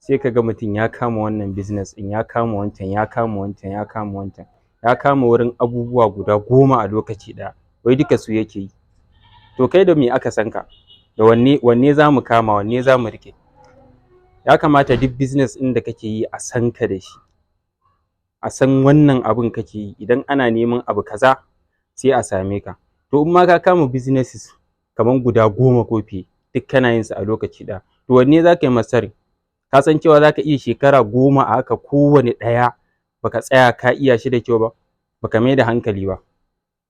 Sai ka ga mutum ya kama wannan business ɗin, ya kama wancan, ya kama wancan, ya kama wancan, ya kama wurin abubuwa guda 10 a lokaci ɗaya, wai duka su yake yi. To kai da me aka san ka? Da wanne wanne za mu kama, wanne za mu riƙe? Ya kamata duk business ɗin da kake yi a san ka da shi, a san wannan abun kake yi. Idan ana neman abu kaza, sai a same ka. To in ma ka kama businesses kaman guda 10 ko fiye, duk kana yin su a lokaci ɗaya, to wanne za ka yi mastering? Ka san cewa za ka iya shekara 10 a haka, kowane ɗaya baka tsaya ka iya shi da kyau ba, baka mai da hankali ba.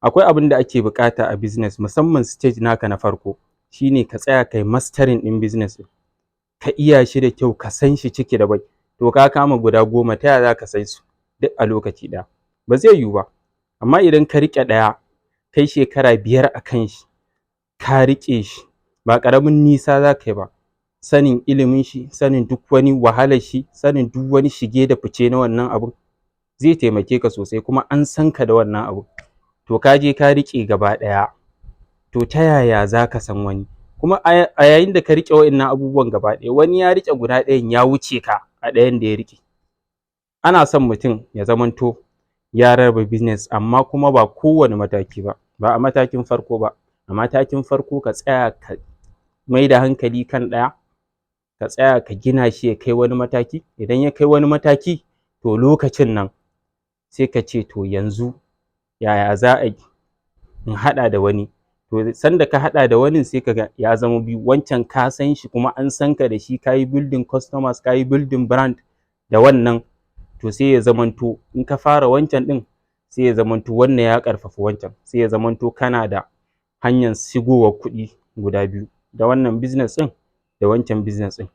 Akwai abin da ake buƙata a business, musamman stage naka na farko, shine ka tsaya kai mastering ɗin business ɗin, ka iya shi da kyau, ka san shi ciki da bai. To ka kama guda 10, ta yaya za ka san su duk a lokaci ɗaya? Ba zai yiwu ba. Amma idan ka riƙe ɗaya, kai shekara 5 a kan shi, ka riƙe shi, ba ƙaramin nisa za ka yi ba. Sanin ilimin shi, sanin duk wani wahalar shi, sanin duk wani shige da fice na wannan abun zai taimake ka sosai, kuma an san ka da wannan abun. To ka je ka riƙe gaba ɗaya, to ta yaya za ka san wani kuma? A yayin da ka riƙe wa'innan abubuwan gaba ɗaya, wani ya riƙe guda ɗayan, ya wuce ka a ɗayan da ya riƙe. Ana son mutum ya zamanto ya raba business, amma kuma ba kowane mataki ba, ba a matakin farko ba. A matakin farko, ka tsaya ka mai da hankali kan ɗaya, ka tsaya ka gina shi ya kai wani mataki. Idan ya kai wani mataki, to lokacin nan sai ka ce, "To yanzu yaya za a yi in haɗa da wani?" To sanda ka haɗa da wani, sai ka ga ya zama biyu. Wancan ka san shi kuma an san ka da shi, ka yi building customers, ka yi building brand da wannan. To sai ya zamanto in ka fara wancan ɗin, sai ya zamanto wannan ya ƙarfafi wancan, sai ya zamanto kana da hanyar shigowar kuɗi guda biyu, da wannan business ɗin da wancan business ɗin.